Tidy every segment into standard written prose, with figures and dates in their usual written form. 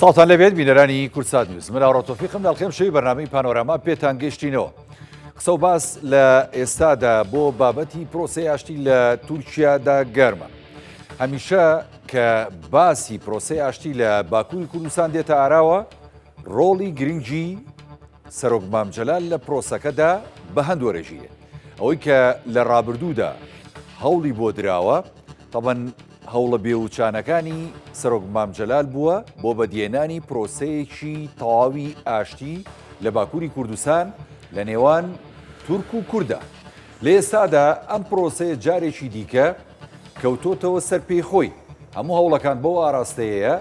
سڵاوتان لێبێت بینەرانی کوردسات نیوز من ئاڕۆ تۆفیقم لە ئەڵقەی ئەمشەوی بەرنامەی پانۆراما پێتان گەشتینەوە قسە و باس لە ئێستادا بۆ بابەتی پرۆسەی ئاشتی لە تورکیادا گەرمە هەمیشە کە باسی پرۆسەی ئاشتی لە باکووری کوردستان دێتە ئاراوە ڕۆڵی گرنگی سەرۆک مام جەلال لە پرۆسەکەدا بە هەند وەرەگیرێت. ئەوەی کە لە ڕابردوودا هەوڵی بۆ دراوە، تەبەن هەوڵە بێوچانەکانی سەرۆک مام جەلال بووە بۆ بەدیهێنانی پرۆسەیەکی تەواوی ئاشتی لە باکووری کوردستان لە نێوان تورک و کورددا. لە ئێستادا ئەم پرۆسەیە جارێکی دیکە کەوتۆتەوە سەر پێی خۆی، هەموو هەوڵەکان بەو ئاراستەیەیە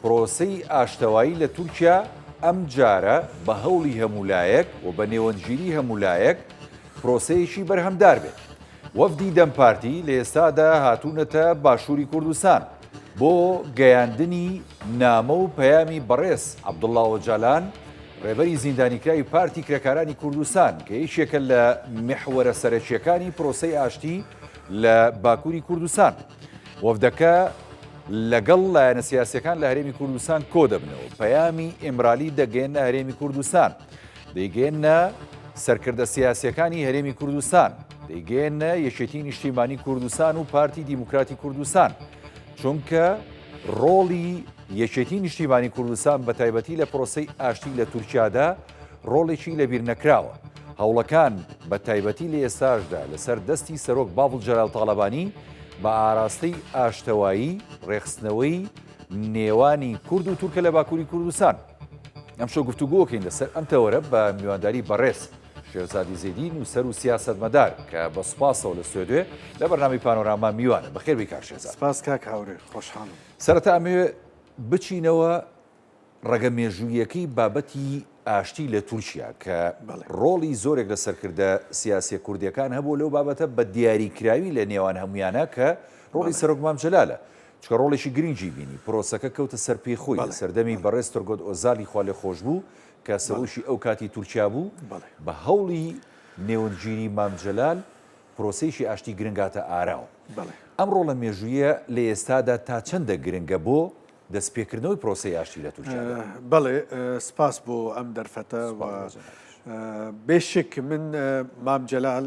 پرۆسەی ئاشتەوایی لە تورکیا ئەمجارە بە هەوڵی هەموو لایەک و بە نێوەندگیری هەموو لایەک پرۆسەیەکی بەرهەمدار بێت. وەفدی دەم پارتی لە ئێستادا هاتوونەتە باشووری کوردستان بۆ گەیاندنی نامە و پەیامی بەڕێز عەبدوڵڵا ئۆجالان، ڕێبەری زیندانیکراوی پارتی کرێکارانی کوردستان کە یەکێکە لە میحوەرە سەرەکییەکانی پرۆسەی ئاشتی لە باکووری کوردستان. وەفدەکە لەگەڵ لایەنە سیاسییەکان لە هەرێمی کوردستان کۆدەبنەوە، پەیامی ئیمرالی دەگەیەننە هەرێمی کوردستان، دەیگەیەننە سەرکردە سیاسییەکانی هەرێمی کوردستان، دەیگەیەننە یەکێتی نیشتیمانی کوردستان و پارتی دیموکراتی کوردستان، چونکە ڕۆڵی یەکێتی نیشتیمانی کوردستان بە تایبەتی لە پرۆسەی ئاشتی لە تورکیادا ڕۆڵێکی لەبیرنەکراوە. هەوڵەکان بە تایبەتی لە ئێستاشدا لەسەر دەستی سەرۆک باڤڵ جەلال تاڵەبانی بە ئاراستەی ئاشتەوایی ڕێکخستنەوەی نێوانی کورد و تورکە لە باکووری کوردستان. ئەمشەو گفتوگۆکەین لەسەر ئەم تەوەرە بە میوانداری بەڕێز شێرزادی زێدی نووسەر و سیاسەتمەدار کە بە سوپاسەوە لە سوێدێ لە بەرنامەی پانۆراما میوانە. بەخێر بێی کاک شێرزاد. سپاس کاک هاورێ، خۆشحاڵم. سەرەتا ئەمەوێ بچینەوە ڕەگە مێژووییەکەی بابەتی ئاشتی لە تورکیا کە ڕۆڵی زۆرێک لە سەرکردە سیاسیە کوردیەکان هەبوو لەو بابەتە بە دیاریکراوی لە نێوان هەمویانە کە ڕۆڵی سەرۆک مام جەلالە چونکە ڕۆڵێکی گرنگی بینی پرۆسەکە کەوتە سەر پێی خۆی لە سەردەمی بەڕێز تۆرگۆت ئۆزالی خوالێخۆشبوو کە سەرۆکی ئەو کاتی تورکیا بوو بە هەوڵی نێوەندگیری مام جەلال پرۆسەیەکی ئاشتی گرنگ هاتە ئاراوە. ئەم ڕۆڵە مێژوویە لە ئێستادا تا چەندە گرنگە بۆ دەستپێکردنەوەی پرۆسەی ئاشتی لە تورکیادا؟ بەڵێ، سپاس بۆ ئەم دەرفەتە و بێ شک من مام جەلال،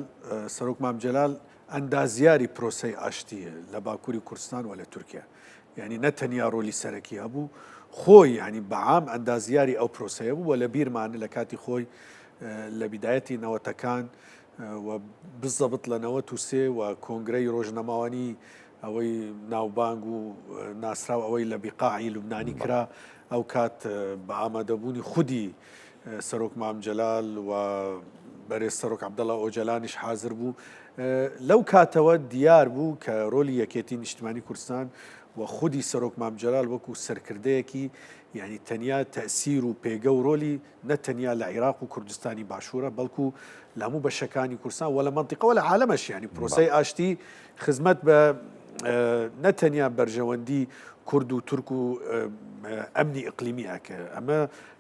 سەرۆک مام جەلال ئەندازیاری پرۆسەی ئاشتییە لە باکووری کوردستان و لە تورکیا. یانی نە تەنیا ڕۆلی سەرەکی هەبوو، خۆی یانی بە عام ئەندازیاری ئەو پرۆسەیە بوو و لە بیرمانە لە کاتی خۆی لە بیدایەتی نەوەتەکان و بزەبت لە 93 و کۆنگرەی ڕۆژنەماوانی ئەوەی ناوبانگ و ناسراو ئەوەی لە بیقاعی لوبنانی کرا ئەو کات بە ئامادەبوونی خودی سەرۆک مام جەلال و بەرێز سەرۆک عەبدەڵا ئۆجەلانیش حازر بوو لەو کاتەوە دیار بوو کە رۆلی یەکێتی نیشتمانی کوردستان و خودی سەرۆک مام جەلال وەکو سەرکردەیەکی یعنی تەنیا تەسیر و پێگە و رۆلی نە تەنیا لە عیراق و کوردستانی باشوورە بەڵکو لە هەموو بەشەکانی کوردستان و لە مەنتیقە و لە عالەمەش یعنی پرۆسەی ئاشتی خزمەت بە نە تەنیا بەرژەوەندی کورد و تورک و ئەمنی ئیقلیمی ئەکە ئەمە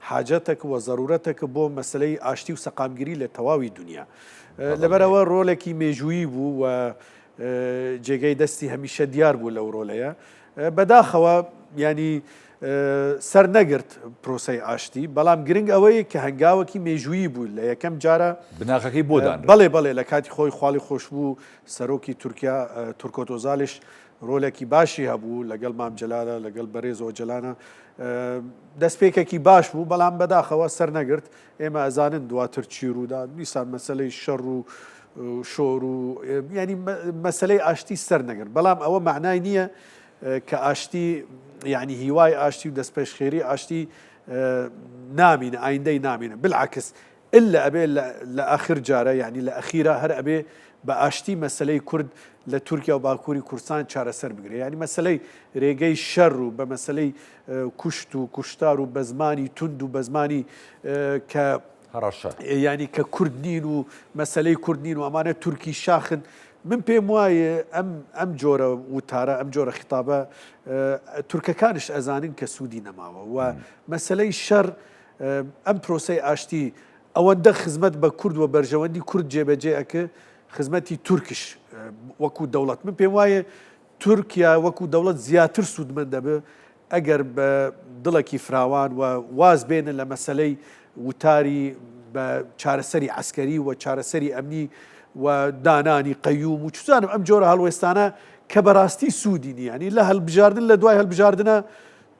حاجەتەک و زەرورەتەکە بۆ مەسلەی ئاشتی و سەقامگیری لە تەواوی دنیا لەبەرەوە ڕۆلێکی مێژوویی بوو و جێگەی دەستی هەمیشە دیار بوو لەو ڕۆلەیە بەداخەوە ینی سەر نەگرت پرۆسەی ئاشتی، بەڵام گرنگ ئەوەیە کە هەنگاوەکی مێژوویی بوو لە یەکەم جارە بناغەکەی بۆ دانرا. بەڵێ بەڵێ لە کاتی خۆی خواڵی خۆشبوو سەرۆکی تورکیا تورکۆت ئۆزالیش ڕۆلێکی باشی هەبوو لەگەڵ مام جەلالە لەگەڵ بەرێز ئۆجەلانە دەستپێکێکی باش بوو بەڵام بەداخەوە سەر نەگرت ئێمە ئەزانن دواتر چی ڕوودا دیسان مەسەلەی شەڕ و شۆر و ینی مەسەلەی ئاشتی سەر نەگرت بەڵام ئەوە معنای نییە کە ئاشتی یعنی هیوای ئاشتی و دەستپێشخێری ئاشتی نامینە ئایندەی نامینە بالعکس الا ئەبێ لە ئاخر جارە یعنی لە ئەخیرا هەر ئەبێ بە ئاشتی مەسلەی کورد لە تورکیا و باکووری کوردستان چارەسەر بگرێ یعنی مەسلەی رێگەی شەر و بە مەسلەی کوشت و کوشتار و بە زمانی توند و بە زمانی کە هەڕەشە یعنی کە کورد نین و مەسلەی کورد نین و ئەمانە تورکی شاخن من پێم وایە ئەم ئەم جۆرە وتارە ئەم جۆرە خیتابە تورکەکانش ئەزانن کە سوودی نەماوە و مەسلەی شەر ئەم پرۆسەی ئاشتی ئەوەندە خزمەت بە کورد و بەرژەوەندی کورد جێبەجێ ئەکە خزمەتی تورکش وەکو دەوڵەت من پێم وایە تورکیا وەکو دەوڵەت زیاتر سوودمەند دەبێ. ئەگەر بە دڵێکی فراوان و واز بێنن لە مەسەلەی وتاری بە چارەسەری عەسکەری و چارەسەری ئەمنی و دانانی قەیوم و چزانم ئەم جۆرە هەڵوێستانە کە بەڕاستی سوودی نییە ینی لە هەلبژاردن لە دوای هەلبژاردنە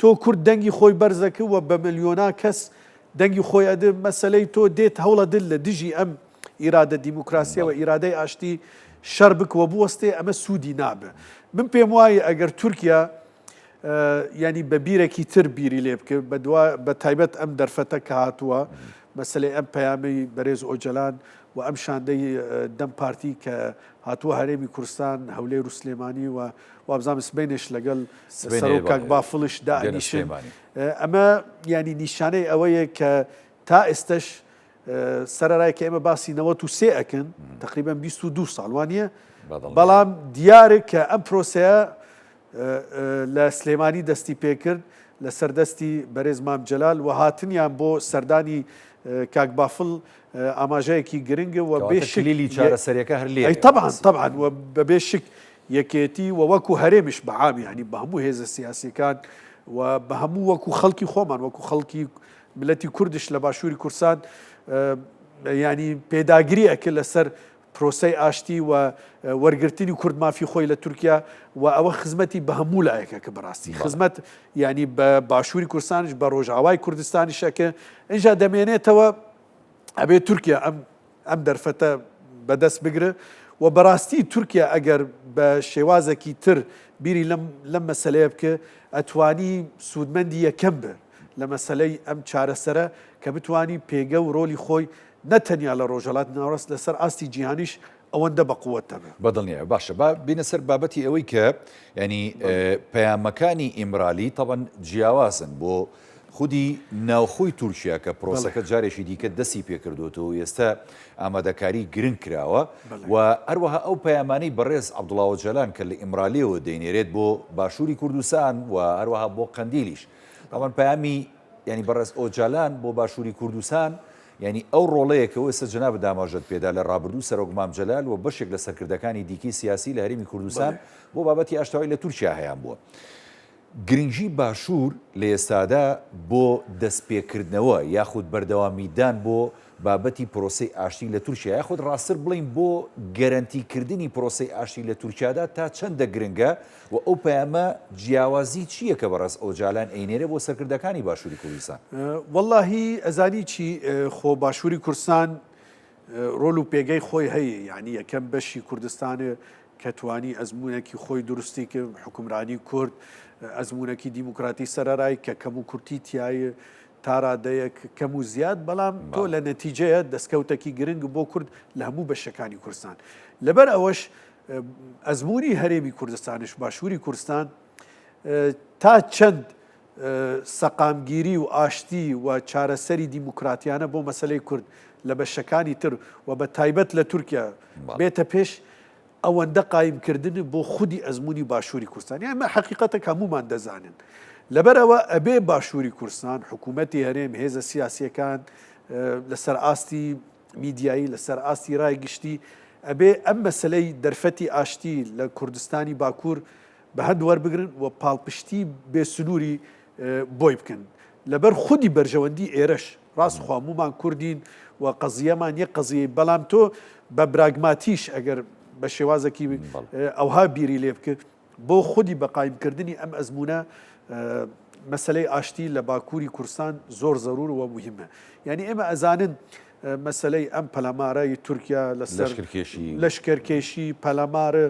تۆ کورد دەنگی خۆی بەرزەکە و بە ملیۆنا کەس دەنگی خۆی ئەدە مەسەلەی تۆ دێت هەوڵە دل لە دژی ئەم ئیرادە دیموکراسیە و ئیرادەی ئاشتی شەر بک و بوەستێ ئەمە سوودی نابێ من پێم وایە ئەگەر تورکیا یانی بە بیرێکی تر بیری لێ بکە بەدوا بە تایبەت ئەم دەرفەتە کە هاتووە مەسلەی ئەم پەیامەی بەرێز ئۆجەلان و ئەم شاندەی دەم پارتی کە هاتووە هەرێمی کوردستان هەولێر و سلێمانی و وابزانم سبەینێش لەگەڵ سەرۆک کاک بافڵش دانیشن ئەمە ینی نیشانەی ئەوەیە کە تا ئێستش سەرەرای کە ئێمە باسی 93 ئەکەن تقریبا 22 ساڵ وانە بەڵام دیارە کە ئەم پرۆسەیە لە سلێمانی دەستی پێکرد لەسەر دەستی بەرێز مام جەلال و هاتنیان بۆ سەردانی کاک بافڵ ئاماژەیەکی گرنگە و بێ شک کلیلی چارەسەریەکە هەر لێرەیە. ئەی تەبعەن تەبعەن و بە بێ شک یەکێتی و وەکو هەرێمیش بە عام یانی بە هەموو هێزە سیاسیەکان و بە هەموو وەکو خەڵکی خۆمان وەکو خەڵکی ملەتی کوردش لە باشووری کوردستان ینی پێداگری ئەکرد لەسەر پرۆسەی ئاشتی و وەرگرتنی کورد مافی خۆی لە تورکیا و ئەوە خزمەتی بە هەموو لایەکە کە بەڕاستی خزمەت ینی بە باشووری کوردستانش بە ڕۆژئاوای کوردستانیشەکە اینجا دەمێنێتەوە ئەبێ تورکیا ئەم ئەم دەرفەتە بەدەست بگرە و بەڕاستی تورکیا ئەگەر بە شێوازێکی تر بیری لەم لەم مەسلەیە بکە ئەتوانی سوودمەندی یەکەم بێ لە مەسلەی ئەم چارەسەرە کە بتانی پێگە و ڕۆلی خۆی نە تەنیا لە ڕۆژهەڵاتی ناوەڕاست لەسەر ئاستی جیهانیش ئەوەندە بە قوەت دەبێ. بەدڵنیایە باشە با بینە سەر بابەتی ئەوەی کە ینی پەیامەکانی ئیمرالی تەبەن جیاوازن بۆ خودی ناوخۆی تورکیا کە پرۆسەکە جارێکی دیکە دەستی پێکردوێتەوە ئێستا ئامادەکاری گرنگ کراوە و هەروەها ئەو پەیامانەی بەڕێز عەبدوڵا ئۆجالان کە لە ئیمرالیەوە دەینێرێت بۆ باشووری کوردستان و هەروەها بۆ قەندیلیش ئەوان پەیامی یانی بەڕێز ئۆجالان بۆ باشووری کوردستان یانی ئەو ڕۆڵەیە کە ئێستا جەنابت ئاماژەت پێدا لە ڕابردوو سەرۆک مام جەلال و بەشێک لە سەرکردەکانی دیکەی سیاسی لە هەرێمی کوردستان بۆ بابەتی ئاشتەوایی لە تورکیا هەیان بووە. گرنگی باشوور لە ئێستادا بۆ دەستپێکردنەوە یاخود بەردەوامیدان بۆ بابەتی پرۆسەی ئاشتی لە تورکیا یاخود ڕاستتر بڵێین بۆ گەرەنتی کردنی پرۆسەی ئاشتی لە تورکیادا تا چەندە گرنگە و ئەو پەیامە جیاوازی چییە کە بەڕێز ئۆجالان ئەینێرێ بۆ سەرکردەکانی باشووری کوردستان؟ وەڵاهی ئەزانی چی خۆ باشووری کوردستان ڕۆل و پێگەی خۆی هەیە یعنی یەکەم بەشی کوردستانە کە توانی ئەزموونێکی خۆی دروستی کرد حکومرانی کورد ئەزموونێکی دیموکراتی سەرەرای کە کەم و کورتی تایە تا رادەیەک کەم و زیاد، بەڵام تۆ لە نەتیجەیە دەستکەوتەکی گرنگ بۆ کورد لە هەموو بەشەکانی کوردستان. لەبەر ئەوەش ئەزموونی هەرێمی کوردستانیش باشووری کوردستان تا چەند سەقامگیری و ئاشتی و چارەسەری دیموکراتیانە بۆ مەسلەی کورد لە بەشەکانی تر و بە تایبەت لە تورکیا بێتە پێش ئەوەندە قایم کردن بۆ خودی ئەزموونی باشووری کوردستان یان ئەمە حەقیقەتێک هەموومان دەزانن لەبەرئەوە ئەبێ باشووری کوردستان حکوومەتی هەرێم هێزە سیاسیەکان لەسەر ئاستی میدیایی لەسەر ئاستی ڕای گشتی ئەبێ ئەم مەسلەی دەرفەتی ئاشتی لە کوردستانی باکوور بە هەند وەربگرن و پاڵپشتی بێ سنووری بۆی بکەن لەبەر خودی بەرژەوەندی ئێرەش ڕاست خوا مومان کوردین و قەزیەمان یەک قەزیەی بەڵام تۆ بە براگماتیش ئەگەر بە شێوازێکی ئەوها بیری لێ بکە بۆ خودی بە قایمکردنی ئەم ئەزمونە مەسلەی ئاشتی لە باکووری کوردستان زۆر زەرور و مهمە یعنی ئێمە ئەزانن مەسلەی ئەم پەلامارای تورکیا لەسەر لەشکرکێشی پەلامارە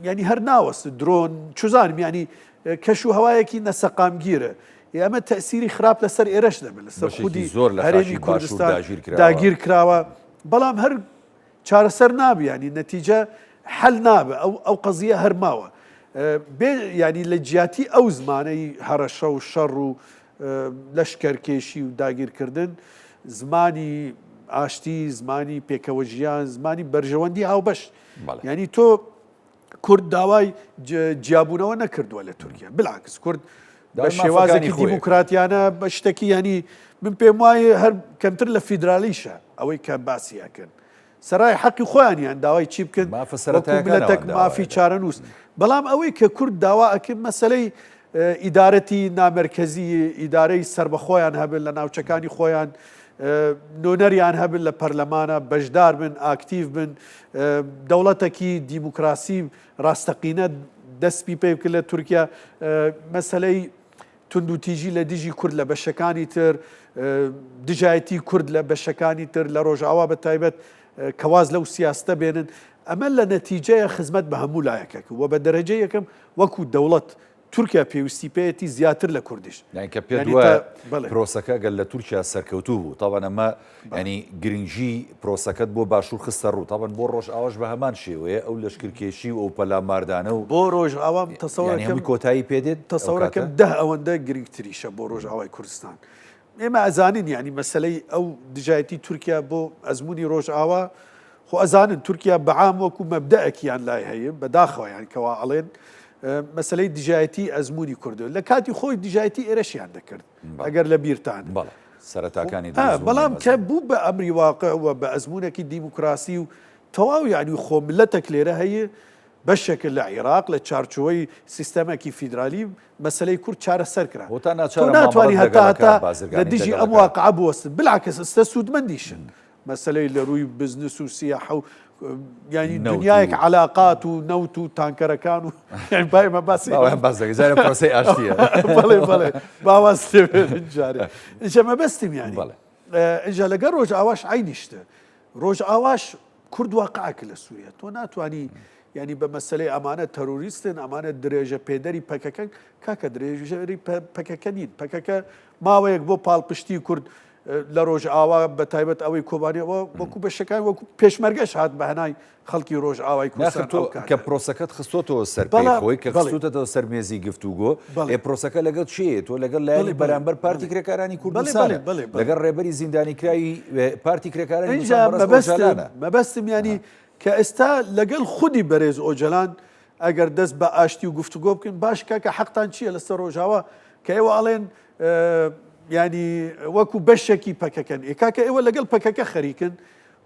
ینی هەر ناوەست درۆن چزانم ینی کەش و هەوایەکی نەسەقامگیرە ئەمە تەئسیری خراپ لەسەر ئێرەش دەبێت لەسەر خودی زۆر لە هەرێمی کوردستان داگیر کراوە بەڵام هەر چارەسەر نابێ ینی نەتیجە حل نابێ ئەو ئەو قەزیە هەر ماوە بێ ینی لە جیاتی ئەو زمانەی هەڕەشە و شەڕ و لەشکەرکێشی و داگیرکردن زمانی ئاشتی زمانی پێکەوە ژیان زمانی بەرژەوەندی هاوبەش ینی تۆ کورد داوای جیابوونەوە نەکردووە لە تورکیا بالعکس کورد بە شێوازێکی دیموکراتیانە بە شتێکی ینی من پێم وایە هەر کەمتر لە فیدرالیشە ئەوەی کە باسی ئەکەن سەرای حەقی خۆیانیان داوای چی بکەن ملەتەک مافی چارەنووس بەڵام ئەوەی کە کورد داوا ئەکرد مەسلەی ئیدارەتی نامەرکەزی، ئیدارەی سەربەخۆیان هەبن لە ناوچەکانی خۆیان، نۆنەریان هەبن لە پەرلەمانە، بەشدار بن، ئاکتیڤ بن، دەوڵەتەکی دیموکراسی ڕاستەقینە دەستی پێ بکرد لە تورکیا، مەسەلەی توندوتیژی لە دژی کورد لە بەشەکانی تر، دژایەتی کورد لە بەشەکانی تر لە ڕۆژئاوا بە تایبەت کە واز لەو سیاستە بێنن، ئەمە لە نەتیجەیە خزمەت بە هەموو لایەکەک و بە دەرەجەی یەکەم وەکو دەوڵەت تورکیا پێویستی پێیەتی زیاتر لە کوردیش. یانی کە پێت وایە پرۆسەکە گەر لە تورکیا سەرکەوتوو بوو، تەبعەن ئەمە یانی گرنگی پرۆسەکەت بۆ باشوور خستە ڕوو، تەبعەن بۆ ڕۆژئاواش بە هەمان شێوەیە ئەو لەشکرکێشی و ئەو پەلاماردانە و بۆ ڕۆژئاوا یانی هەمووی کۆتایی پێ دێت ئەو کاتە؟ تەسەورەکەم دە ئەوەندە گرنگتریشە بۆ ڕۆژئاوای کوردستان. ئێمە ئەزانین یانی مەسەلەی ئەو دژایەتی تورکیا بۆ ئەزموونی ڕۆژئاوا خۆ ئەزانن تورکیا بەعام وەکو مەبدەئەکیان لای هەیە بەداخەوە یان کەوا ئەڵێن مەسلەی دژایەتی ئەزمموی کوردو لە کاتی خۆی دژایەتی ئێرەشیان دەکرد ئەگەر لە بیرتان سەرەتاکانی بەڵام کە بوو بە ئەمری واقع و بە ئەزمونێکی دیموکراسی و تەواو یعنی خۆ ملەتێک لێرە هەیە بەشێکە لە عیراق لە چارچوەی سیستەمێکی فیدرالی مەسەلەی کورد چارەسەر کرا. هۆتا تۆ ناچارە ناتوانی مامەڵەت هەتا لەگەڵ هەتا ئەکا، لە بازرگانیت دژی لەگەڵ ئەم ئەکا. واقعە بوەستن، بلعکس ئستە سوودمەندیشن. مەسەلەی لە رووی بزنس و سیاحە و یانی نەوت دنیایەک و عەلاقات و نەوت و تانکەرەکان و یانی با ئێمە باسی با ئەوەیان باس دەکەین، جارێ پرۆسەی ئاشتییە. بەڵێ بەڵێ با واز لێ بێنین جارێ. ئینجا مەبەستم یانی بەڵێ. ئینجا لەگەڵ ڕۆژئاواش عەینی شتە. ڕۆژئاواش کورد واقعەکە لە سووریا تۆ ناتوانی ینی بە مەسلەی ئەمانە تەرۆریستن ئەمانە درێژە پێدەری پەکەکەن کاکە درێژەری پەکەکە نین پەکەکە ماوەیەک بۆ پاڵپشتی کورد لە ڕۆژئاوا بە تایبەت ئەوەی کۆبانیەوە وەکو بەشەکان وەکو پێشمەرگەش هات بە هەنای خەڵکی ڕۆژئاوای کوردستان تۆ کە پرۆسەکەت خستۆتەوە سەر پێی خۆی کە خستوتەتەوە سەر مێزی گفتوگۆ ئێ پرۆسەکە لەگەڵ چێ تۆ لەگەڵ لایەنی بەرامبەر پارتی کرێکارانی کوردستان لەگەڵ ڕێبەری زیندانیکراوی پارتی کرێکارانی مەبەستم ینی کە ئێستا لەگەڵ خودی بەرێز ئۆجەلان ئەگەر دەست بە ئاشتی و گفتوگۆ بکەن باش کاکە حەقتان چییە لەسەر ڕۆژاوا کە ئێوە ئەڵێن ینی وەکو بەشێکی پەکەکەن ئێ کاکە ئێوە لەگەڵ پەکەکە خەریکن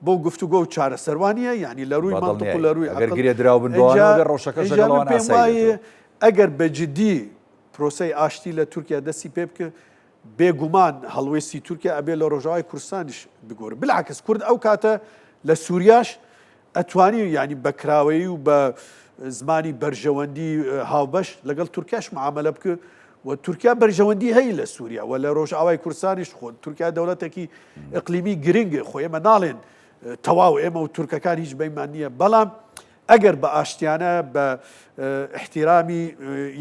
بۆ گفتوگۆ و چارەسەر وا نییە یانی لە رووی مەنتق و لە رووی ئەگەر گرێ دراو بن بەوانەوە بێ ڕەوشەکەش لەگەڵ ئەوان پێم ئاسایی وایە بێتەوە. ئەگەر بە جدی پرۆسەی ئاشتی لە تورکیا دەستی پێ بکە بێگومان هەڵوێستی تورکیا ئەبێ لە ڕۆژاوای کوردستانیش بگۆرێ بالعکس کورد ئەو کاتە لە سووریاش ئەتوانی یانی بە کراوەیی و بە زمانی بەرژەوەندی هاوبەش لەگەڵ تورکیاش معامەلە بکە و تورکیا بەرژەوەندی هەیە لە سووریا و لە ڕۆژئاوای کوردستانیش خۆ تورکیا دەوڵەتێکی ئیقلیمی گرنگە خۆ ئێمە ناڵێن تەواو ئێمە و تورکەکان هیچ بەیمان نییە بەڵام ئەگەر بە ئاشتیانە بە احتیرامی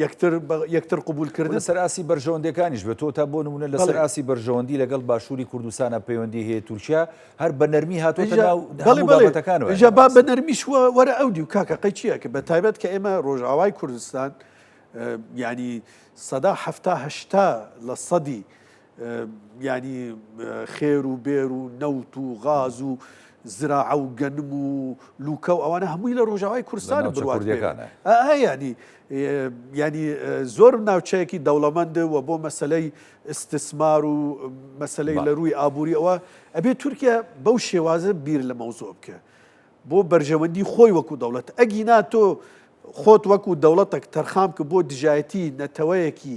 یەکتر یەکتر قبولکردن لەسەر ئاستی بەرژەوەندەکانیش بێت تۆ تا بۆ نمونە لەسەر ئاستی بەرژەوەندی لەگەڵ باشووری کوردستانە پەیوەندی هەیە تورکیا هەر بە نەرمی هاتۆتە ناو هەموو بابەتەکانەوە. ئینجا با بە نەرمیش وەرە ئەو دیو کاکە قەی چییە کە بە تایبەت کە ئێمە ڕۆژئاوای کوردستان یانی سەدا حەفتا هەشتا لە سەدی یانی خێر و بێر و نەوت و غاز و زراعە و گەنم و لوکە و ئەوانە هەمووی لە ڕۆژاوای کوردستان بڕوات ینی ینی زۆر ناوچەیەکی دەوڵەمەندە و بۆ مەسلەی ئیستسمار و مەسەلەی لە رووی ئابووریەوە ئەبێ تورکیا بەو شێوازە بیر لە مەوزوع بکە بۆ بەرژەوەندی خۆی وەکو دەوڵەت ئەگینا تۆ خۆت وەکو دەوڵەتێک تەرخان بکە بۆ دژایەتی نەتەوەیەکی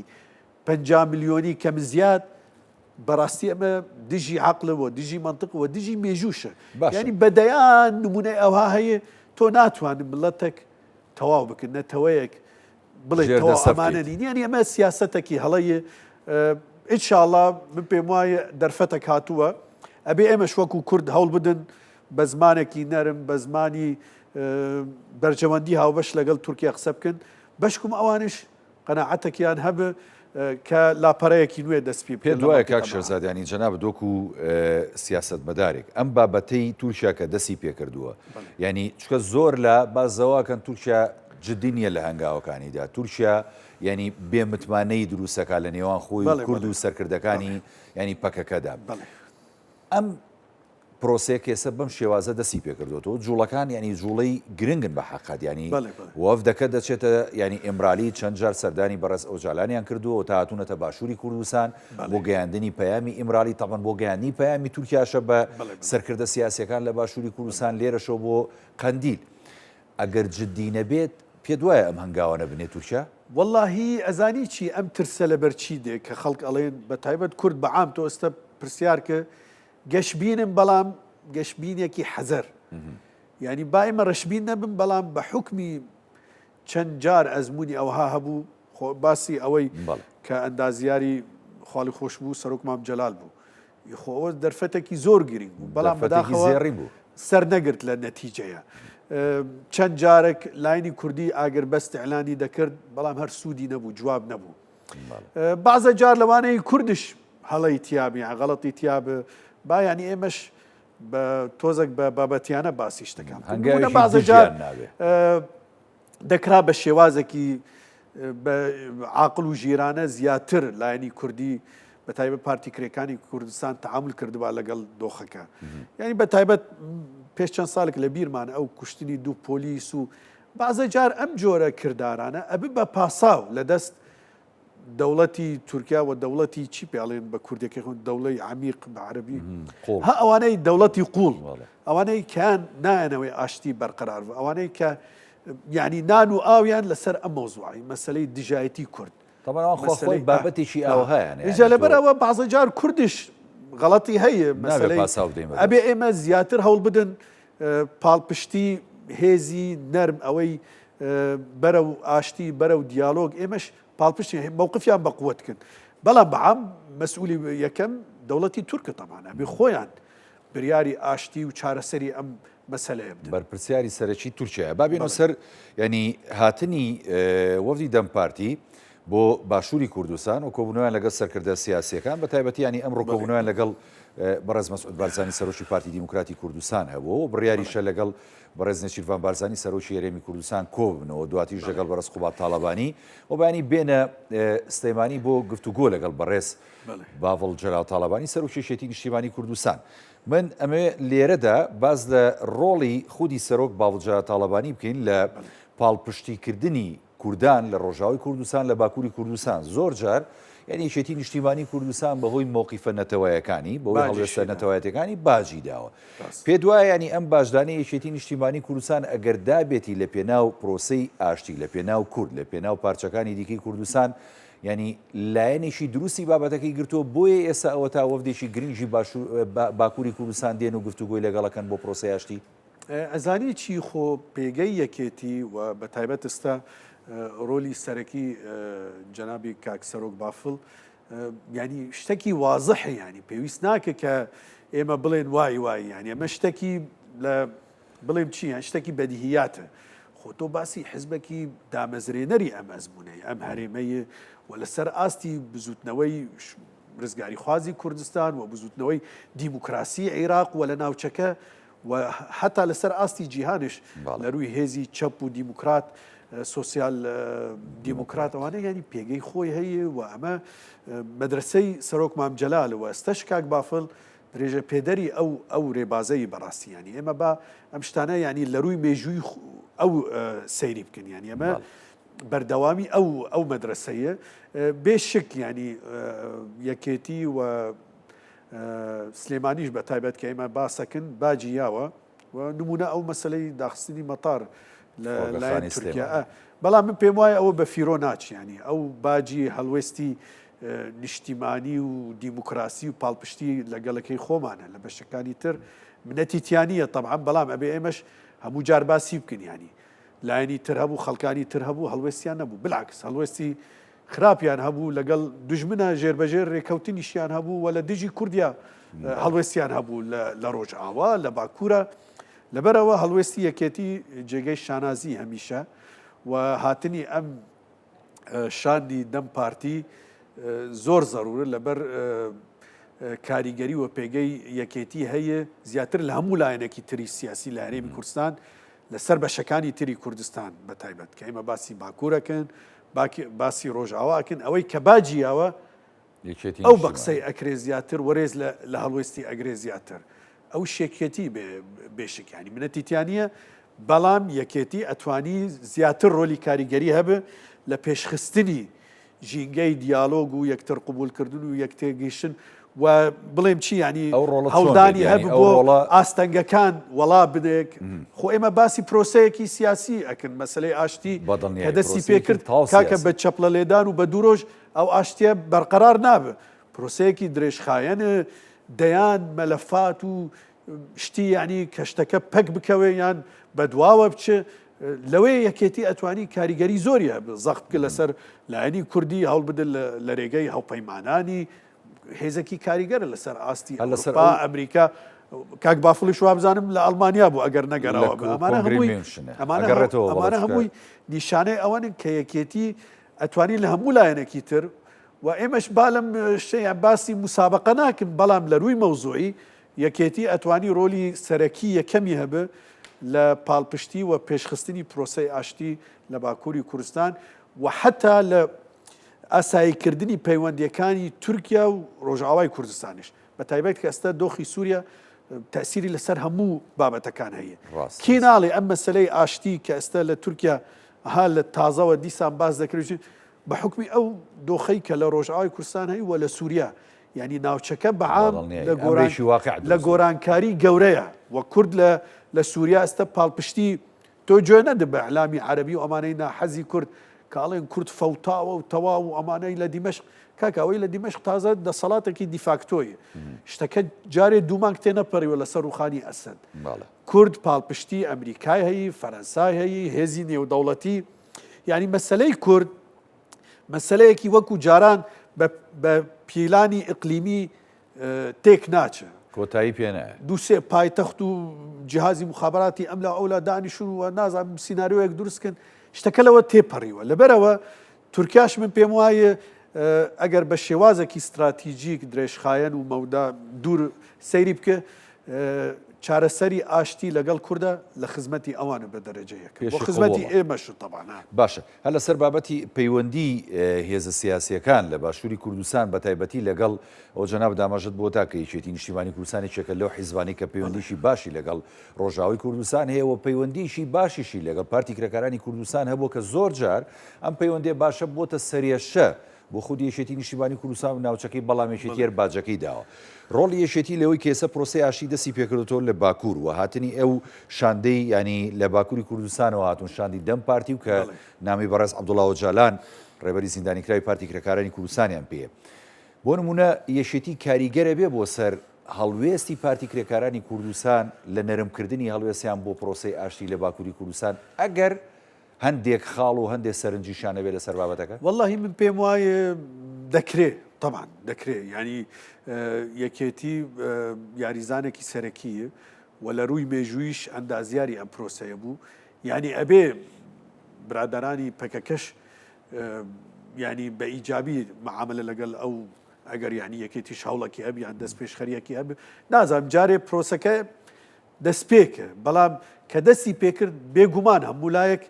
50 ملیۆنی کەم زیاد بەڕاستی ئەمە دژی عقلە و دژی منطق و دژی مێژووشە ینی بەدەیان نمونەی ئەوها هەیە تۆ ناتوانن ملەتێک تەواو بکرد نەتەوەیەک بڵێ تەواو ئەمانە نین یانی ئەمە سیاسەتێکی هەڵەیە ئینشاڵا من پێم وایە دەرفەتێک هاتووە ئەبێ ئێمەش وەکو کورد هەوڵ بدەن بە زمانێکی نەرم بە زمانی بەرژەوەندی هاوبەش لەگەڵ تورکیا قسە بکەن بەشکم ئەوانش قەناعەتێکیان هەبێ کە لاپەرەیەکی نوێ دەست پێ پێت وایە کاک شێرزاد یانی جەنابت وەکو سیاسەتمەدارێک ئەم بابەتەی تورکیا کە دەستی پێکردووە یانی چکە زۆر لە بازەواکەن تورکیا جدی نییە لە هەنگاوەکانیدا تورکیا یانی بێ متمانەی دروستەکە لە نێوان خۆی کورد و سەرکردەکانی ینی پەکەکەدا ئەم پرۆسەیە کە ئێستا بەم شێوازە دەستی پێکردوەتەوە، جوڵەکان یانی جوڵەی گرنگن بە حەقەت یانی وەفدەکە دەچێتە یانی ئیمرالی چەند جار سەردانی بەڕێز ئۆجالانیان کردووە و تا هاتوونەتە باشووری کوردستان بۆ گەیاندنی پەیامی ئیمرالی تەبەن بۆ گەیاندنی پەیامی تورکیاشە بە سەرکردە سیاسیەکان لە باشووری کوردستان لێرەشەوە بۆ قەندیل. ئەگەر جدی نەبێت پێت وایە ئەم هەنگاوانە بنێت تورکیا؟ وەڵاهی ئەزانی چی ئەم ترسە لەبەر چی دێ کە خەڵک ئەڵێن بە تایبەت کورد بە عام تۆ ئێستا پرسیار کە گەشبینم بەڵام گەشبینێکی حەزەر یعنی با ئێمە ڕەشبین نەبن بەڵام بە حوکمی چەند جار ئەزموونی ئەوها هەبوو خۆ باسی ئەوەی کە ئەندازیاری خواڵی خۆش بوو سەرۆک مام جەلال بوو خۆ ئەوە دەرفەتێکی زۆر گرنگ بوو بەڵام بەداخەوە زێڕین بوو سەر نەگرت لە نەتیجەیە چەند جارێک لاینی کوردی ئاگربەست ئیعلانی دەکرد بەڵام هەر سوودی نەبوو جواب نەبوو بەعزە جار لەوانەیە کوردش هەڵەی تیابی غەڵەتی تیاب با یانی ئێمەش بە تۆزێک بە بابەتیانە باسی شتەکان هەنگاوێکی بەعزە جار دژیان ناوێ. دەکرا بە شێوازێکی بە عاقڵ و ژیرانە زیاتر لایەنی کوردی بە تایبەت پارتی کرێکانی کوردستان تەعامول کردبا لەگەڵ دۆخەکە. یعنی بە تایبەت پێش چەند ساڵێک لە بیرمان ئەو کوشتنی دوو پۆلیس و بەعزە جار ئەم جۆرە کردارانە ئەبن بە پاساو لە دەست دەوڵەتی تورکیا و دەوڵەتی چی پێڵێن بە کوردەکەی خۆن دەوڵەی عمیق بە عەربی ها ئەوانەی دەوڵەتی قوڵ ئەوانەی کە نایەنەوەی ئاشتی بەرقەرار بوو ئەوانەی کە یعنی نان و ئاویان لەسەر ئەم مەوزوعی مەسلەی دژایەتی کورد خۆی بابەتێکی ئاوهایان ئینجا لەبەر ئەوە بەعزە جار کوردش غەڵەتی هەیە مەسلەی ئەبێ ئێمە زیاتر هەوڵ بدەن پاڵپشتی هێزی نەرم ئەوەی بەرەو ئاشتی بەرەو دیالۆگ ئێمەش پاڵپشتی مەوقفیان بە قوت کرد بەڵام بەعام مەسئولی یەکەم دەوڵەتی تورکە تەمانە بێ خۆیان بریاری ئاشتی و چارەسەری ئەم مەسەلەیە بدەن. بەرپرسیاری سەرەکی تورکیایە. با بێینەوە سەر یانی هاتنی وەفدی دەم پارتی بۆ باشووری کوردستان و کۆبوونەوەیان لەگەڵ سەرکردە سیاسییەکان بە تایبەتی یانی ئەمڕۆ کۆبوونەوەیان لەگەڵ بەڕێز مەسعود بارزانی سەرۆکی پارتی دیموکراتی کوردستان هەبوو و بڕیاریشە لەگەڵ بەڕێز نێچیرڤان بارزانی سەرۆکی هەرێمی کوردستان کۆببنەوە دواتریش لەگەڵ بەڕێز قوباد تاڵەبانی و بەیانی بێنە سلێمانی بۆ گفتوگۆ لەگەڵ بەڕێز باڤڵ جەلال تاڵەبانی سەرۆکی یەکێتی نیشتیمانی کوردستان. من ئەمەوێ لێرەدا باس لە ڕۆڵی خودی سەرۆک باڤڵ جەلال تاڵەبانی بکەین لە پاڵپشتیکردنی کوردان لە ڕۆژاوای کوردستان لە باکووری کوردستان زۆر جار یعنی یەکێتی نیشتیمانی کوردستان بەهۆی مەوقیفە نەتەوەیەکانی بەهۆی هەڵوێستە نەتەوایەتەکانی باجی داوە پێ دوایە ینی ئەم باجدانەی یەکێتی نیشتیمانی کوردستان ئەگەر دابێتی لە پێناو پرۆسەی ئاشتی لە پێناو کورد لە پێناو پارچەکانی دیکەی کوردستان یانی لایەنێکی دروستی بابەتەکەی گرتووە، بۆیە ئێستا ئەوەتا وەفدێکی گرنگی باکووری کوردستان دێن و گفتوگۆی لەگەڵ ئەکەن بۆ پرۆسەی ئاشتی؟ ئەزانی چی خۆ پێگەی یەکێتی و بە تایبەت ئستا ڕۆلی سەرەکی جەنابی کاک سەرۆک بافڵ یانی شتەکی وازحە یانی پێویست ناکە کە ئێمە بڵێن وای وای یانی ئەمە شتەکی لە بڵێم چی یان شتێکی بەدیهیاتە خۆ تۆ باسی حزبێکی دامەزرێنەری ئەم ئەزمونەی ئەم هەرێمەیە و لەسەر ئاستی بزوتنەوەی ڕزگاریخوازی کوردستان و بزوتنەوەی دیموکراسی عیراق و لە ناوچەکە و حتا لەسەر ئاستی جیهانش لە رووی هێزی چەپ و دیموکرات سۆسیال دیموکرات ئەوانە ینی پێگەی خۆی هەیە و ئەمە مەدرسەی سەرۆک مام جەلال و ئێستەش کاک بافڵ درێژە پێدەری ئەو ئەو رێبازەی بەڕاستی یانی ئێمە با ئەم شتانە یانی لە رووی مێژووی ئەو سەیری بکەن یانی ئەمە بەردەوامی ئەو ئەو مەدرسەیە بێ شک ینی یەکێتی و سلێمانیش بە تایبەت کە ئێمە باسەکن باجی یاوە و نمونە ئەو مەسلەی داخستنی مەتار لە لایەن تورکیا بەڵام من پێم وایە ئەوە بە فیرۆ ناچیانی ئەو باجی هەڵوێستی نیشتیمانی و دیموکراسی و پاڵپشتی لە گەلەکەی خۆمانە لە بەشەکانی تر منەتی تیا نییە تەبعەن بەڵام ئەبێ ئێمەش هەموو جار باسی بکەین یانی لایەنی تر هەبوو خەڵکانی تر هەبوو هەڵوێستیان نەبوو بالعکس هەڵوێستی خراپیان هەبوو لەگەڵ دوژمنە ژێربەژێر رێکەوتنیشیان هەبوو و لە دژی کوردیا هەڵوێستیان هەبوو لە ڕۆژئاوا لە باکوورە لەبەرەوە هەڵوێستی یەکێتی جێگەی شانازی هەمیشە و هاتنی ئەم شاندی دەم پارتی زۆر زەرورە لەبەر کاریگەری و پێگەی یەکێتی هەیە زیاتر لە هەموو لایەنێکی تری سیاسی لە هەرێمی کوردستان لەسەر بەشەکانی تری کوردستان بە تایبەت کە ئێمە باسی باکوورەکەن باسی ڕۆژئاواکەن ئەوەی کە باجی یاوە ئەو بە قسەی ئەکرێ زیاتر وەرێز لە هەڵوێستی ئەگرێ زیاتر ئەو شێکێتی بێشک ینی منەتی تیا نییە بەڵام یەکێتی ئەتوانی زیاتر ڕۆلی کاریگەری هەبێ لە پێشخستنی ژینگەی دیالۆگ و یەکتر قبولکردن و یەکتێگەیشتن و بڵێم چی یانی ئەو ڕۆڵە چۆن بێت هەوڵدانی یانی هەبوو ئەو بۆ ڕۆڵە ئاستەنگەکان وەڵا بنێک خۆ ئێمە باسی پرۆسەیەکی سیاسی ئەکن مەسەلەی ئاشتی بە کە دڵنیایی دەستی پرۆسەیەکی پێکرد تەواو کاکە سیاسی بە چەپڵە لێدان و بە دوو ڕۆژ ئەو ئاشتیە بەرقەرار نابێ پرۆسەیەکی درێژخایەن دەیان مەلەفات و شتی یعنی کە شتەکە پەک بکەوێ یان بەدواوە بچێ لەوەیە یەکێتی ئەتوانی کاریگەری زۆری هەبێ زەخت بکە لەسەر لایەنی کوردی هەوڵ بدە لە رێگەی هەوپەیمانانی هێزێکی کاریگەرە لەسەر ئاستی هەر لەسەر ئەوروپا ئەو ئەمریکا کاک بافڵیش وابزانم لە ئەڵمانیا بوو ئەگەر لە نەگەراوە بێ ئەمانە کۆنگرەی هەمووی میونشنە ئەمانە ئەگەڕێتەوە بەڵێ ئەمانە چونکە هەمووی نیشانەی ئەوەن کە یەکێتی ئەتوانی لە هەموو لایەنێکی تر و ئێمەش با لەم شتەیان باسی مسابقە ناکەن بەڵام لە رووی مەوزوعی یەکێتی ئەتوانی رۆلی سەرەکی یەکەمی هەبێ لە پاڵپشتی و پێشخستنی پرۆسەی ئاشتی لە باکووری کوردستان و حەتا لە ئاساییکردنی پەیوەندییەکانی تورکیا و ڕۆژئاوای کوردستانیش بە تایبەت کە ئێستا دۆخی سووریا تەسیری لەسەر هەموو بابەتەکان هەیە ڕاست کی ناڵێ ئەم مەسلەی ئاشتی کە ئێستا لە تورکیا ها لە تازەوە دیسان باس دەکرێت بە حکمی ئەو دۆخەی کە لە ڕۆژئاوای کوردستان هەیە و لە سووریا یعنی ناوچەکە بەعام لە گۆران واقع لە گۆرانکاری گەورەیە و کورد لە لە سووریا ئێستا پاڵپشتی تۆ گوێ نەدە بە ئیعلامی عەرەبی و ئەمانەی ناحەزی کورد کە ئەڵێن کورد فەوتاوە و تەواو و ئەمانەی لە دیمەشق کاکە ئەوەی لە دیمەشق تازە دەسەڵاتێکی دیفاکتۆیە شتەکە جارێ دوو مانگ تێنەپەڕیوە لەسەر ڕوخانی ئەسەد کورد پاڵپشتی ئەمریکای هەیی فەرەنسای هەیی هێزی نێودەوڵەتی یعنی مەسلەی کورد مەسلەیەکی وەکو جاران بە پیلانی ئیقلیمی تێک ناچێ. کۆتایی پێ نایە. دوو سێ پایتەخت و جیهازی موخابەراتی ئەملا ئەولا دانیشون و نازانم سیناریۆیەک دروست کەن شتەکە لەوە تێپەڕیوە لەبەرەوە تورکیاش من پێم وایە ئەگەر بە شێوازێکی ستراتیجیک درێژخایەن و مەودا دوور سەیری بکە چارەسەری ئاشتی لەگەڵ کوردە لە خزمەتی ئەوانە بە دەرەجە یەکەم بۆ پێشی خزمەتی قبوڵە. ئێمەش تەبعەن. باشە هەر لەسەر بابەتی پەیوەندی هێزە سیاسییەکان لە باشووری کوردستان بە تایبەتی لەگەڵ ئەوە جەنابت ئاماژەت بۆ دا کە یەکێتی نیشتیمانی کوردستان یەکێکە لەو حیزبانەی کە پەیوەندیی باشی لەگەڵ ڕۆژاوای کوردستان هەیە و پەیوەندیی باشیشی لەگەڵ پارتی کرێکارانی کوردستان هەبووە کە زۆر جار ئەم پەیوەندییە باشە بۆتە سەرێشە بۆ خودی یەکێتی نیشتیمانی کوردستان و ناوچەکەی بەڵام یەکێتی هەر باجەکەی داوە. ڕۆڵی یەکێتی لەوەی کە ئێستا پرۆسەی ئاشتی دەستی پێکردۆتەوە لە باکوور و هاتنی ئەو شاندەی یانی لە باکووری کوردستانەوە هاتوون شاندی دەم پارتی و کە نامی بەڕێز عەبدوڵا ئۆجالان ڕێبەری زیندانیکراوی پارتی کرێکارانی کوردستانیان پێیە. بۆ نموونە یەکێتی کاریگەرە بێ بۆ سەر هەڵوێستی پارتی کرێکارانی کوردستان لە نەرمکردنی هەڵوێستیان بۆ پرۆسەی ئاشتی لە باکووری کوردستان ئەگەر هەندێک خاڵ و هەندێک سەرنجیشیان هەبێت لەسەر بابەتەکە؟ وەڵاهی من پێم وایە دەکرێ تەبعەن دەکرێ یانی یەکێتی یاریزانێکی سەرەکییە و لە رووی مێژوویش ئەندازیاری ئەم پرۆسەیە بوو یانی ئەبێ برادەرانی پەکەکەش یانی بە ئیجابی معاملە لەگەڵ ئەو ئەگەر یانی یەکێتیش هەوڵەکی هەبی یان دەست پێشخەریەکی هەبێ نازانم جارێ پرۆسەکە دەستپێکە، بەڵام کە دەستی پێکرد بێگومان هەموو لایەک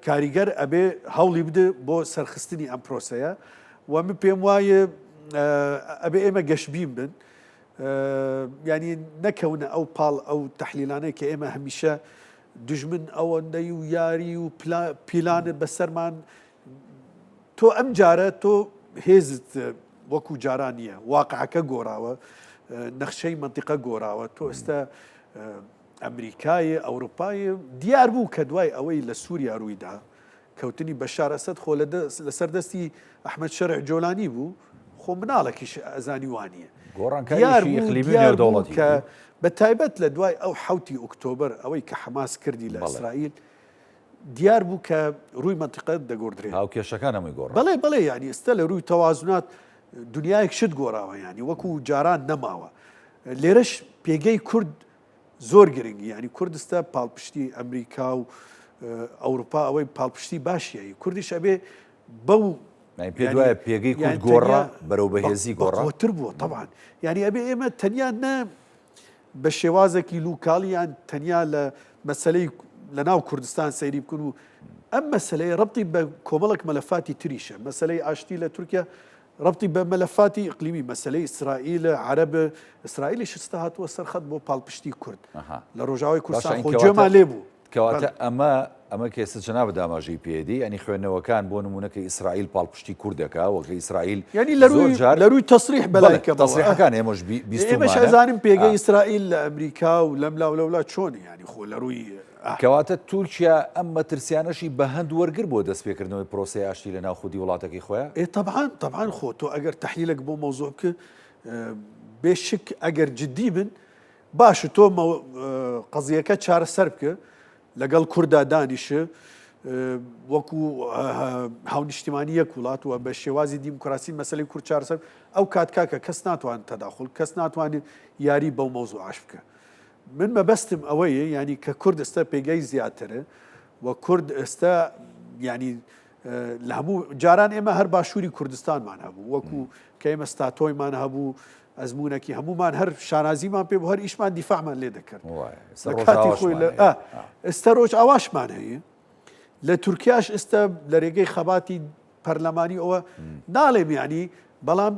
کاریگەر ئەبێ هەوڵی بدە بۆ سەرخستنی ئەم پرۆسەیە و من پێم وایە ئەبێ ئێمە گەشبین بن ینی نەکەونە ئەو پاڵ ئەو تەحلیلانەی کە ئێمە هەمیشە دژمن ئەوەندەی و یاری و پیلانە بەسەرمان تۆ ئەم جارە تۆ هێزت وەکو جاران نییە واقعەکە گۆراوە نەخشەی مەنتیقە گۆراوە تۆ ئێستا ئەمریکایە ئەوروپایە دیار بوو کە دوای ئەوەی لە سووریا ڕوویدا کەوتنی بەشار ئەسەد خۆ لەسەر دەستی ئەحمەد شەرع جۆلانی بوو خۆ مناڵێکیش ئەزانی وانە گۆڕانکاریی ئیقلیمی و نێودەوڵەتی کە بە تایبەت لە دوای ئەو حوتی ئۆکتۆبەر ئەوەی کە حەماس کردی لە ئیسرائیل دیار بوو کە ڕووی مەنتیقە دەگۆڕدرێ. هاوکێشەکان هەمووی گۆڕا. بەڵێ بەڵێ یانی ئێستا لە رووی تەوازنات دنیایەک شت گۆڕاوە یانی وەکو جاران نەماوە. لێرەش پێگەی کورد زۆر گرنگی یانی کوردستە پاڵپشتی ئەمریکا و ئەوروپا ئەوەی پاڵپشتی باشیایی کوردیش ئەبێ بەو پێ دوایە پێگەی کورد گۆڕا بەرەو بەهێزی گۆڕا تر بووە تەبان یانی ئەبێ ئێمە تەنیا نە بە شێوازێکی لوکاڵی یان تەنیا لە مەسەلەی لە ناو کوردستان سەیری بکەن و ئەم مەسلەیە ڕەبتی بە کۆمەڵک مەلەفاتی تریشە مەسلەی ئاشتی لە تورکیا ڕەبتی بە مەلەفاتی ئیقلیمی مەسلەی ئیسرائیل عەرەب ئیسرائیلی شستا هاتووە سەر خەت بۆ پاڵپشتی کورد لە ڕۆژاوای کوردستان خۆ گوێمان لێ بوو کەواتە ئەمە. ئەمە کە ئێستا جەنابت ئاماژەی پێدی ینی خوێندنەوەکان بۆ نمونە کە ئیسرائیل پاڵپشتی کورد دەکا وە کە ئیسرائیل یعنی لە ڕووی جار لە ڕووی تەسریح بەلای کەمەوە تەسریحەکان ئێمەش ئێمەش ئەزانین پێگەی ئیسرائیل لە ئەمریکا و لەم لا و لەولا چۆن ینی خۆ لە ڕووی کەواتە تورکیا ئەم مەترسیانەشی بە هەند وەرگر بۆ دەستپێکردنەوەی پرۆسەی ئاشتی لە ناو خودی وڵاتەکەی خۆیان؟ ئێ تەبعەن تەبعەن خۆ تۆ ئەگەر تەحلیلێک بۆ مەوزوع بکە بێ شک ئەگەر جدی بن باشە تۆ قەزیەکە چارەسەر بکە لەگەڵ کوردا دانیشە وەکو هاونیشتیمانی یەک وڵات و بە شێوازی دیموکراسی مەسلەی کورد چارەسەر ئەو کات کاکە کەس ناتوان تەداخل کەس ناتوانێت یاری بەو مەوزوعاش بکە من مەبەستم ئەوەیە ینی کە کورد ئێستا پێگەی زیاترە و کورد ئێستا ینی لە هەموو جاران ئێمە هەر باشووری کوردستانمان هەبوو وەکو کە ئێمە ستاتۆیمان هەبوو ئەزمونەکی هەمومان هەر شانازیمان پێ بوو هەر ئیشمان دیفاعمان لێ دەکرد کاتی خۆی لە ئێستا ڕۆژ ئاواشمان هەیە لە تورکیاش ئێستا لە رێگەی خەباتی پەرلەمانی ئەوە ناڵێم ینی بەڵام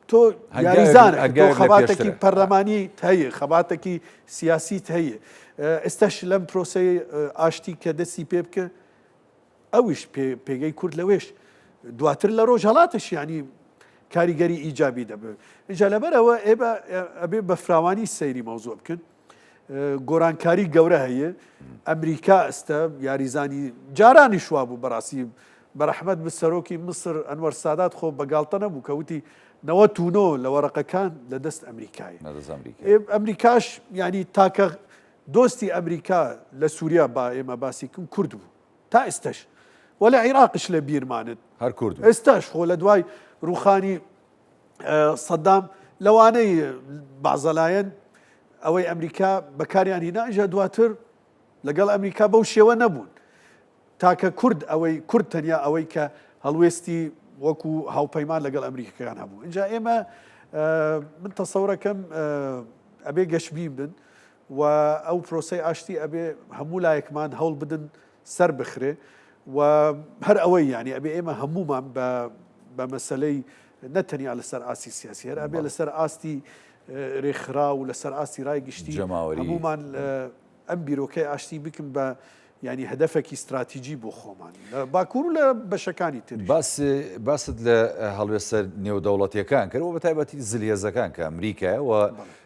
تۆ یاریزانە تۆ خەباتێکی پەرلەمانی هەیە خەباتێکی سیاسیت هەیە ئێستاش لەم پرۆسەی ئاشتی کە دەستی پێ بکە ئەویش پێگەی کورد لەوێش دواتر لە ڕۆژهەڵاتش یانی کاریگەری ئیجابی دەبێت ئینجا لەبەرەوە ئێمە ئەبێ بە فراوانی سەیری مەوزوع بکەن گۆرانکاری گەورە هەیە ئەمریکا ئێستا یاریزانی جارانی شوا بوو بەڕاستی بەرەحمەت بە سەرۆکی مسر ئەنوەر سادات خۆ بەگاڵتە نەبوو کە وتی نەوە تونۆ لە وەرەقەکان لە دەست ئەمریکای ئەمریکاش ینی تاکە دۆستی ئەمریکا لە سووریا با ئێمە باسی کم کورد بوو تا ئێستەش و لە عیراقش لە بیرمانت هەر کورد ئێستاش خۆ لە دوای ڕوخانی سەدام لەوانەی بازەلایەن ئەوەی ئەمریکا بەکاریان هینا ئیجا دواتر لەگەڵ ئەمریکا بەو شێوە نەبوون تاکە کورد ئەوەی کورد تەنیا ئەوەی کە هەڵوێستی وەکو هاوپەیمان لەگەڵ ئەمریکەکان هەبوو اینجا ئێمە من تەسەورەکەم ئەبێ گەشبین بن و ئەو پرۆسەی ئاشتی ئەبێ هەموو لایەکمان هەوڵ بدن سەر بخرێ و هەر ئەوەی یانی ئەبێ ئێمە هەموومان بە بە مەسەلەی نە تەنیا لەسەر ئاستی سیاسی هەر ئەبێ لەسەر ئاستی رێکخرا و لەسەر ئاستی رای گشتی هەموومان ئەم بیرۆکەی ئاشتی بکەم بە یانی هەدەفێکی ستراتیجی بۆ خۆمان لە باکوور و لە بەشەکانی تریش. باس باست لە هەڵوێستە نێودەوڵەتیەکان کرد و بە تایبەتی زلهێزەکان کە ئەمریکایە و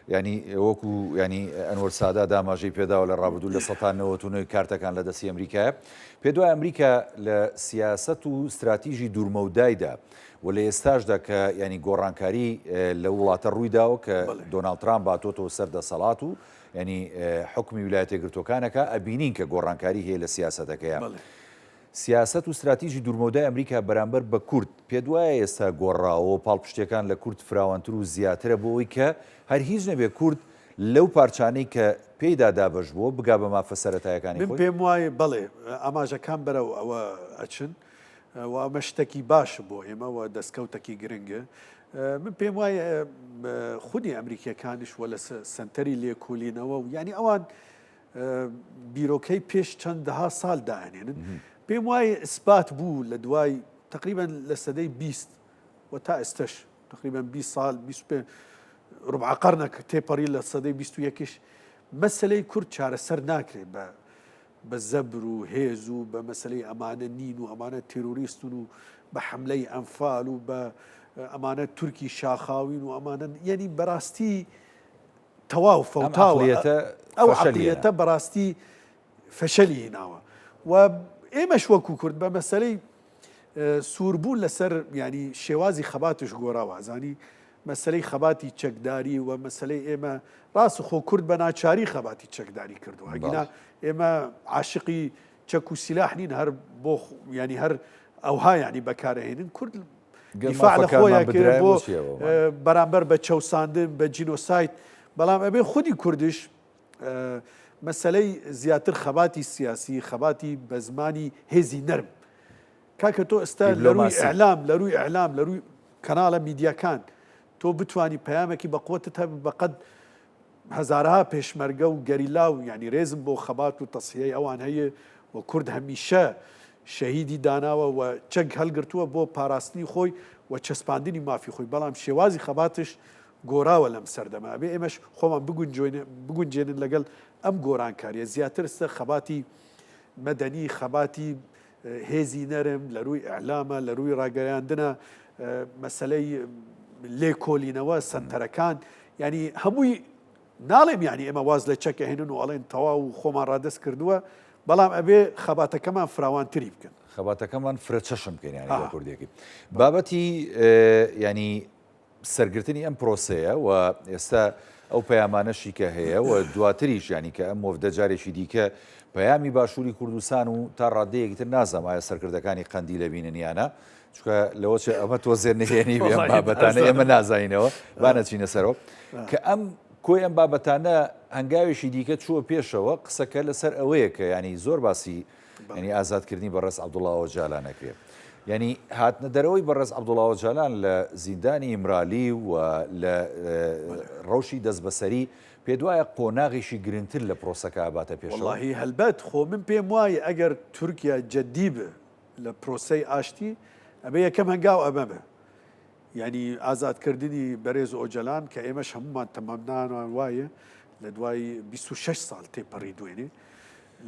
ینی وەکو ینی ئەنوەر سادات ئاماژەی پێداوە لە ڕابردوو لە 1999 کارتەکان لە دەستی ئەمریکایە پێ دوای ئەمریکا لە سیاسەت و ستراتیژی دوورمەودایدا و لە ئێستاشدا کە ینی گۆڕانکاری لە وڵاتە ڕوویداوە کە دۆناڵد ترامپ هاتۆتەوە سەر دەسەڵات و یانی حوکمی ویلایەتە یەکگرتووەکان ئەکا، ئەبینین کە گۆڕانکاری هەیە لە سیاسەتەکەیا. سیاسەت و ستراتیژی دوورمەودای ئەمریکا بەرامبەر بە کورد پێت وایە ئێستا گۆڕاوە و پاڵپشتییەکان لە کورد فراوانتر و زیاترە بۆ ئەوەی کە هەر هیچ نەبێ کورد لەو پارچانەی کە پێیدا دابەش بووە بگا بە مافە سەرەتایەکانی من خۆی؟ پێم وایە بەڵێ، ئاماژەکان بەرەو ئەوە ئەچن. و ئەمە شتەکی باشە بۆ ئێمە و دەستکەوتەکی گرنگە. من پێم وایە خودی ئەمریکیەکانیش وە لە سەنتەری لێکۆلینەوە و یعنی ئەوان بیرۆکەی پێش چەندەها سال دائەنێنن پێم وایە ئیسپات بوو لە دوای تقریبا لە سەدەی 20 و تا ئێستش تقریبا 20 سال 25 ربع قەرنە کە تێپەڕی لە سەدەی 21 مەسلەی کورد چارەسەر ناکرێت بە بە زەبر و هێز و بە مەسەلەی ئەمانە نین و ئەمانە تێرۆریستن و بە حەملەی ئەنفال و بە ئەمانە تورکی شاخاوین و ئەمانە یعنی بەڕاستی تەواو فەوتاوە ئەو عقلیەتە بەڕاستی فەشەلی هیناوە و ئێمەش وەکو کورد بە مەسەلەی سووربوون لەسەر ینی شێوازی خەباتش گۆڕاوە ئەزانی مەسەلەی خەباتی چەکداری و مەسەلەی ئێمە ڕاست خۆ کورد بە ناچاری خەباتی چەکداری کردو ئەگینا ئێمە عاشقی چەک و سیلاح نین هەر بۆ ینی هەر ئەوها ینی بەکارهێنن کورد دیفاع لە خۆیان کرد بۆ بەرامبەر بە چەوساندن بە جینۆساید بەڵام ئەبێ خودی کوردش مەسەلەی زیاتر خەباتی سیاسی خەباتی بە زمانی هێزی نەرم کاکە تۆ ئێستا لە ڕووی ئیعلام لە ڕووی ئیعلام لە ڕووی کەناڵە میدیاکان تۆ بتانی پەیامێکی بە قوتت هەبێ بەقەد هەزارها پێشمەرگە و گەریلا و یعنی رێزم بۆ خەبات و تەسیەی ئەوان هەیە و کورد هەمیشە شەهیدی داناوە و چەک هەلگرتووە بۆ پاراستنی خۆی و چەسپاندنی مافی خۆی بەڵام شێوازی خەباتش گۆراوە لەم سەردەمە ئەبێ ئێمەش خۆمان بگونجێنن لەگەڵ ئەم گۆرانکاریە زیاتر سەر خەباتی. مەدەنی خەباتی هێزی نەرم لە رووی ئیعلامە لە رووی ڕاگەیاندنە مەسەلەی لێکۆلینەوە سەنتەرەکان یعنی هەمووی ناڵێم یعنی ئێمە واز لە چەک ئەهێنن و ئەڵێن تەواو و خۆمان ڕادەست کردووە بەڵام ئەبێ خەباتەکەمان فراوانتری بکەن. خەباتەکەمان فرە چەشن بکەین یعنی بە کوردیەکەی بابەتی یعنی سەرگرتنی ئەم پرۆسەیە و ئێستا ئەو پەیامانەشی کە هەیە و دواتریش یانی کە ئەم وەفدە جارێکی دیکە پەیامی باشووری کوردستان و تا ڕادەیەکی تر نازانم ئایا سەرکردەکانی قەندیل ئەبینن یا نا چونکە لەوە چێ ئەمە تۆزێ نهێنی بێ ئەم بابەتانە ئێمە نازانینەوە با نەچینە سەرەوە کە ئەم کۆی ئەم بابەتانە هەنگاوێکی دیکە چووە پێشەوە قسەکە لەسەر ئەوەیە کە ینی زۆر باسی یانی ئازادکردنی بەڕێز عەبدوڵا ئۆجالان ئەکرێ. یانی هاتنە دەرەوەی بەڕێز عەبدوڵا ئۆجالان لە زیندانی ئیمرالی و لە ڕەوشی دەستبەسەری پێت وایە قۆناغێکی گرنگتر لە پرۆسەکە ئەباتە پێشەوە؟ وەڵاهی هەلبەت خۆ من پێم وایە ئەگەر تورکیا جەدی بێ لە پرۆسەی ئاشتی ئەبێ یەکەم هەنگاو ئەمە بێ. یانی ئازادکردنی بەرێز ئۆجەلان کە ئێمەش هەموومان تەمەنامان وایە لە دوای 26 ساڵ تێپەڕی دوێنێ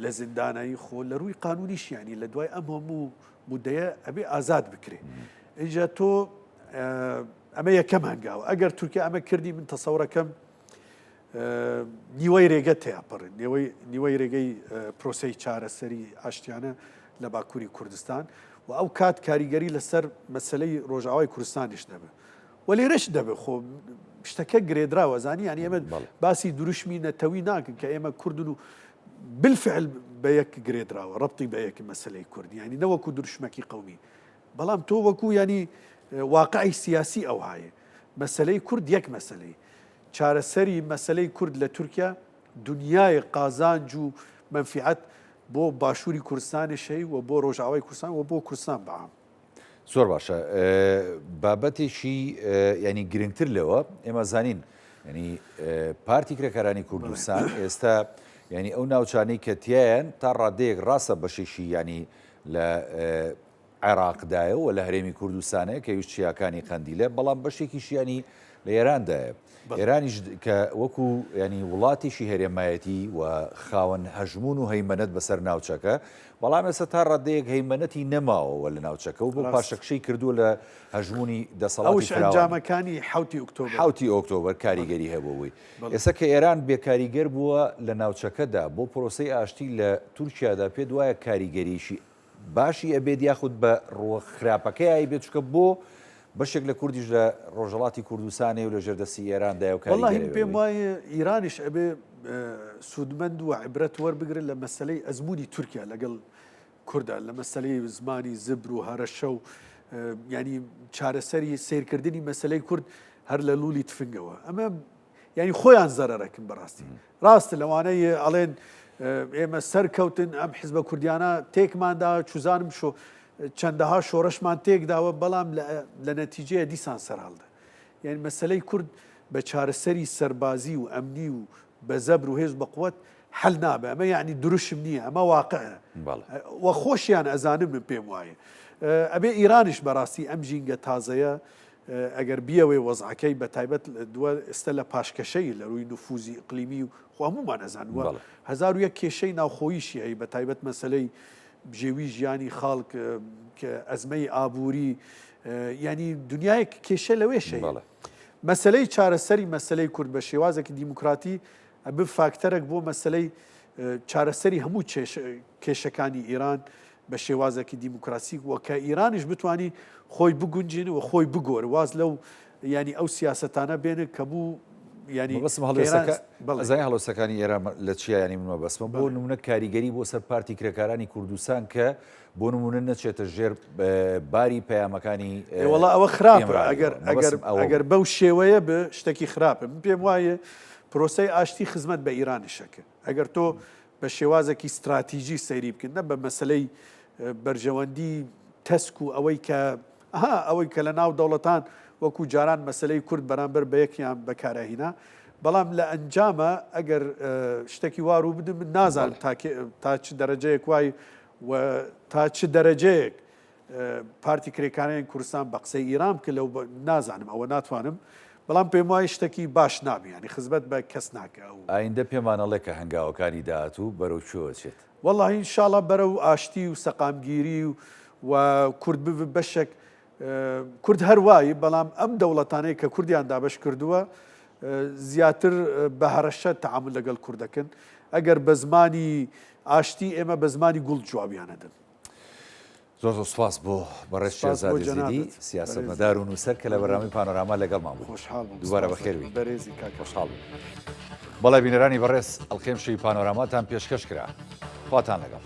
لە زیندانایی خۆ لە رووی قانونیش یانی لە دوای ئەم هەموو مودەیە ئەبێ ئازاد بکرێ اینجا تۆ ئەمە یەکەم هەنگاوە ئەگەر تورکیا ئەمە کردی من تەسەورەکەم نیوەی رێگە تێپەڕێت نێوەی نیوەی رێگەی پرۆسەی چارەسەری ئاشتیانە لە باکووری کوردستان و ئەو کات کاریگەری لەسەر مەسلەی ڕۆژاوای کوردستانیش دەبێت و لێرەش دەبێت خۆ شتەکە گرێدراوە زانی یان ئێمە باسی دروشمی نەتەوی ناکەن کە ئێمە کوردن و بالفعل بە یەک گرێدراوە ڕەبتی بە یەک مەسلەی کورد یانی نەوەکو دروشمەکی قومی بەڵام تۆ وەکو ینی واقعی سیاسی ئەوهایە مەسلەی کورد یەک مەسلەی چارەسەری مەسەلەی کورد لە تورکیا دونیایەک قازانج و مەنفیعەت بۆ باشووری کوردستانیش هەی و بۆ ڕۆژئاوای کوردستان و بۆ کوردستان بە عام. زۆر باشە بابەتێکی ینی گرنگتر لەوە ئێمە زانین ینی پارتی کرێکارانی کوردستان ئێستا ینی ئەو ناوچانەی کە تیایان تا ڕادەیەک ڕاستە بەشێکی ینی لە عێراقدایە و لە هەرێمی کوردستانەیە کە ئەویش چیاکانی قەندیلە، بەڵام بەشێکیشیانی لە ئێراندایە. ئێرانیش کە وەکو ینی وڵاتێکی هەرێمایەتی و خاوەن هەژموون و هەیمەنەت بەسەر ناوچەکە، بەڵام ئێستا تا ڕادەیەک هەیمەنەتی نەماوەوە لە ناوچەکە و بۆ پاشەکشەی کردووە لە هەژموونی دەسەڵاتی ئەوش فراوانی. ئەنجامەکانی حەوتی ئۆکتۆبەر. حەوتی ئۆکتۆبەر کاریگەری هەبوو بۆی. ئێستا کە ئێران بێکاریگەر بووە لە ناوچەکەدا بۆ پرۆسەی ئاشتی لە تورکیادا پێت وایە کاریگەریی باشی ئەبێت یاخود بە ڕووە خراپەکەیای بێت چونکە بۆ بەشێک لە کوردیش لە ڕۆژهەڵاتی کوردستانێ و لە ژێر دەستی ئێراندایە و وەڵاهی کاریگەرە پێم بێ. وایە ئیرانیش ئەبێ سوودمەند و عیبرەت وەربگرن لە مەسەلەی ئەزموونی تورکیا لەگەڵ کوردا لە مەسەلەی زمانی زبر و هەرەشە و یانی چارەسەری سەیرکردنی مەسەلەی کورد هەر لە لوولی تفنگەوە ئەمە یانی خۆیان زەرەرەکن بەڕاستی ڕاستە لەوانەیە ئەڵێن ئێمە سەرکەوتن ئەم حزبە کوردیانە تێکماندا چوزانم شۆ چەندەها شۆڕشمان تێکداوە بەڵام لە نەتیجەیە دیسان سەرهەڵدە یعنی مەسلەی کورد بە چارەسەری سەربازی و ئەمنی و بە زەبر و هێز بەقوت حل نابێ ئەمە یعنی دروشم نییە ئەمە واقعە وە خۆشیان ئەزانن من پێم وایە ئەبێ ئیرانیش بەڕاستی ئەم ژینگە تازەیە ئەگەر بیەوێ وەزعەکەی بە تایبەت دووە ئێستا لە پاشکەشەی لە رووی نفوزی ئیقلیمی و خۆ هەموومان ئەزانن و 1001 کێشەی ناوخۆییشی هەیە بە تایبەت مەسەلەی بژێوی ژیانی خەڵک کە ئەزمەی ئابووری یعنی دنیایەک کێشە لەوێش هەیە. مەسەلەی چارەسەری مەسەلەی کورد بە شێوازێکی دیموکراتی ئەبێ فاکتەرێک بۆ مەسەلەی چارەسەری هەموو کێشەکانی ئیران بە شێوازێکی دیموکراسی و کە ئیرانیش بتانی خۆی بگونجێنێ و خۆی بگۆر واز لەو ینی ئەو سیاستانە بێنێ کە بوو ینی بەسم هەڵێسەکە زای هەڵۆسەکانی ئێران لە چیا ینی منمە بەسمە بۆ نمونە کاریگەری بۆ سەر پارتی کرێکارانی کوردستان کە بۆ نمونە نەچێتە ژێر باری پەیامەکانی وەڵا ئەوە خراپە ئەگەر ئەگەر ئەگەر بەو شێوەیە بێ شتێکی خراپە من پێم وایە پرۆسەی ئاشتی خزمەت بە ئیرانیشەکە ئەگەر تۆ بە شێوازێکی ستراتیژی سەیری بکەن نە بە مەسلەی بەرژەوەندی تەسک و ئەوەی کە ها ئەوەی کە لە ناو دەوڵەتان وەکو جاران مەسلەی کورد بەرامبەر بە یەکیان بەکارەهینا بەڵام لە ئەنجامە ئەگەر شتێکی واروو بدن من نازانم تا چ دەرەجەیەک وای و تا چ دەرەجەیەک پارتی کرێکارانی کوردستان بە قسەی ئیران بکە لەو نازانم ئەوە ناتوانم. بەڵام پێم وایە شتەکی باش نابی یانی خزمەت بە کەس ناکە ئەو. ئایندە پێمان ئەڵێ کە هەنگاوەکانی داهاتوو بەرەو کوێوە چێت؟ وەڵاهی ان شاءاللە بەرەو ئاشتی و سەقامگیری و و کورد ببێ بەشێک کورد هەر وای بەڵام ئەم دەوڵەتانەی کە کوردیان دابەش کردووە زیاتر بە هەڕەشە تەعامول لەگەڵ کورد دەکەن ئەگەر بە زمانی ئاشتی ئێمە بە زمانی گوڵ جوابیان ئەدەن. زۆر زۆر سوپاس بۆ بەڕێز سپاس بۆ شێرزاد یەزیدی جەنابت سیاسەتمەدار و نووسەر کە لە بەرنامەی پانۆراما لەگەڵمان بووی. خۆشحاڵ بووم دووبارە سپاس بەخێر دەکەم بێی. بەرێزی کاک خۆشحاڵ بووم. بەڵێ بینەرانی بەڕێز ئەڵقەی ئەمشەوی پانۆراماتان پێشکەش کرا. خواتان لەگەڵ.